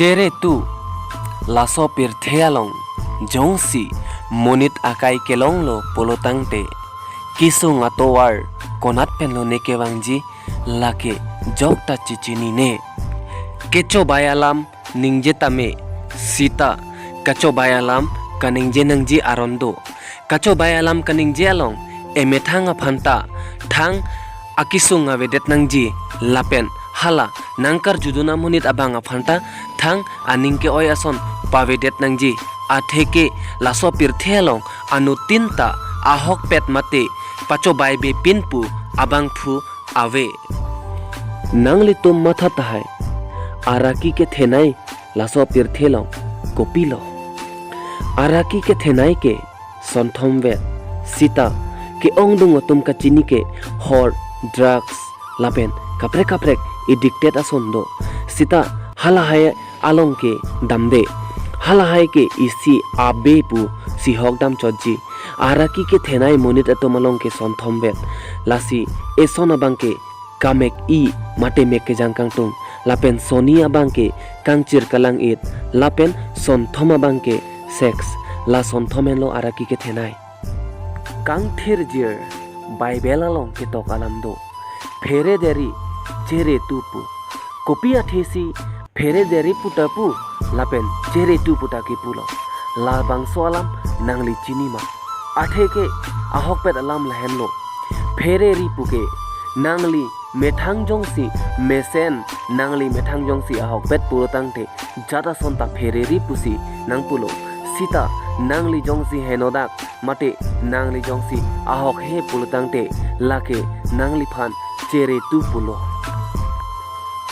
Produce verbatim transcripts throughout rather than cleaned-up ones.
Chere tu, laso pirthe along jongsi monit akai kelonglo pulotangte, kesung atovar konat penlo ne kevangji, lake jokta chechinine. Kechobei alam ningje tame, sita kachobei alam kaningje nangji aron do. Kachobei alam kaningje along emethang aphanta thang akesung avedet nangji, lapen hala nangkarjudun amonit abang aphanta thang aning ke-oi ason pavedet nangji. Atheke laso pirthe along anuttin ta ahokpet mate pachobei bepin pu abangphu ave. Nanglitum matha tahai, araki kethenei laso pirthe along kopilo? Araki kethenei ke sonthomvet, sita ke-ongdung atum kachini ke hor, drugs lapen kaprek kaprek addicted ason do. Sita halahai along ke damde, halahai ke isi abe pusi hok damchotji. Araki kethenei monit atum along ke sonthomvet. Lasi eson abang ke kamek-i mate mek kejang kangtung, lapen soni abang ke kangchir kalang-it, lapen sonthom abang ke sex. La sonthom henlo araki kethenei. Kangthirjir Bible along ketok alam do, phere deri chere tu pu. Kopi athesi phere deri puta pu lapen chere tu puta kepulo? Labangso alam nangli chini ma? Atheke ahokpet alam lahenlo. Phere ri pu ke nangli methang jongsi mesen, nangli methang jongsi ahokpet pulotangte jat ason ta phere ri pusi nangpulo. Sita nangli jongsi henodak mate nangli jongsi ahok he pulotangte, lake nangliphan chere tu pulo.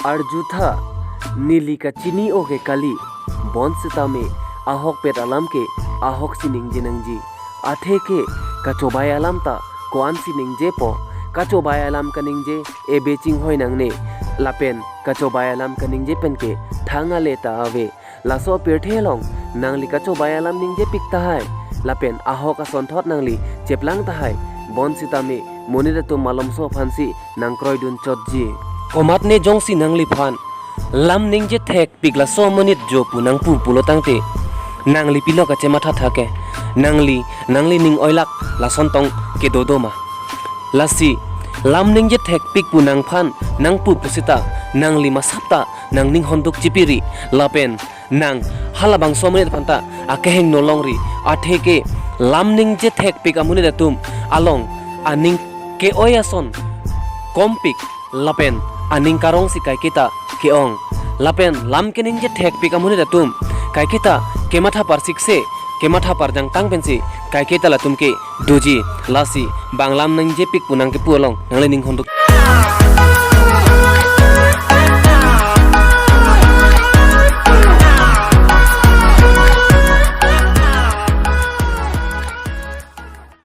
Arjutha, neli kachini-o ke kali, bonsitame ahokpet alam ke ahoksi ningje nangji. Atheke kachobei alam ta ko-ansi ningjepo? Kachobei alam kaningje ebe chinghoi nangne, lapen kachobei alam kaningje pen ke thang ale ta ave. Laso pirthe along nangli kachobei alam ningjepik tahai, lapen ahok asonthot nangli cheplang tahai, bonsitame monit atum malomso aphansi nangkroidun chotji. Komatne jongsi nangliphan lam ningje thekpik laso amonit jo pu nangpu pulotangte, nangli pilo kachematha thake? Nangli, nangli ning oilak lason tong kedo do ma? Lasi lam ningje thekpik pu nangphan nangpu pusita, nangli masapta nangning honduk chipiri, lapen nang halabangso amonit aphanta akehingno longri. Atheke lam ningje thekpik amonit atum along aning ke-oi ason kompik, lapen aning karongsi kaiketa ke-ong. Lapen lam keningje thekpik amonit atum kaiketa kematha parsikse, kematha parjangtang pensi kaiketa latum ke doji. Lasi bang lam ningjepik pu nangkepu along nangli ning honduk.